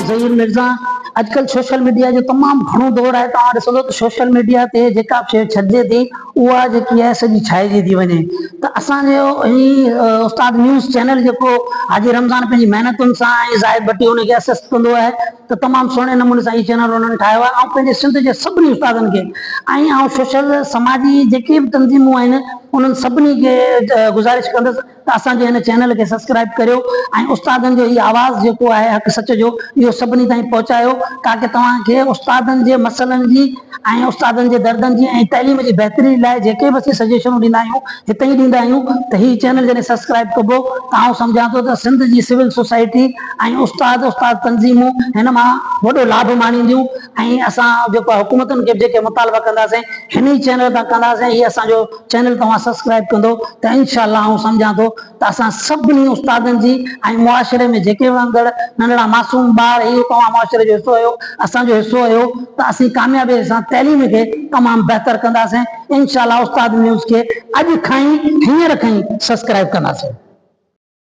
ظهير مرزا اڄڪلهه social media جو تمام گهڻو دور آهي توهان ڏسندو ته سوشل ميڊيا تي جيڪا به شيء ڇڏجي ٿي اها جيڪي آهي سڄي ڇائجي ٿي وڃي ته اسان جو هي استاد نيوز چينل جيڪو حاجي رمضان پنهنجي محنتن سان ۽ زاهد ڀٽي ان کي اسسٽ ڪندو آهي ته تمام سهڻي نموني سان هي چينل انهن ٺاهيو آهي آئون پنهنجي سنڌ جي سڀني استادن کي ۽ آئون سوشل سماجي جيڪي به تنظيمون آهن انهن سڀني کي گذارش ڪندس ته اسان جي هن چينل کي سبسڪرائيب ڪريو ۽ استادن جو هي آواز جيڪو آهي حق سچ جو اهو سڀني تائين پهچايو تاڪه توهان کي استادن جي مسئلن جي ۽ استادن جي دردن جي ۽ تعليم جي بهتري لاء جيڪي به اسين سجيشنون ڏيندا آهيون هتي ئي ڏيندا آهيون ته هي چينل جڏهن سبسڪرائيب ڪبو ته آئون سمجهان ٿو ته سنڌ جي سول سوسائٽي ۽ استاد استاد تنظيمون هن مان وڏو لاڀ ماڻينديون ۽ اسان جيڪو آهي حڪومتن کي به جيڪي مطالبا ڪنداسين هن ئي چينل تان ڪنداسين هي اسان جو چينل توهان سبسڪرائيب ڪندو ته انشاء الله آئون سمجهان ٿو ته اسان سڀني استادن جي ۽ معاشري ۾ جيڪي وڻندڙ ننڍڙا معصوم ٻار هي توهان معاشري جو حصو آهيو اسان جو حصو آهيو ته اسين ڪاميابي سان تعليم کي تمام بهتر ڪنداسين انشاء الله استاد نيوز کي اڄ کان ئي هينئر کان ئي سبسڪرائيب ڪنداسين.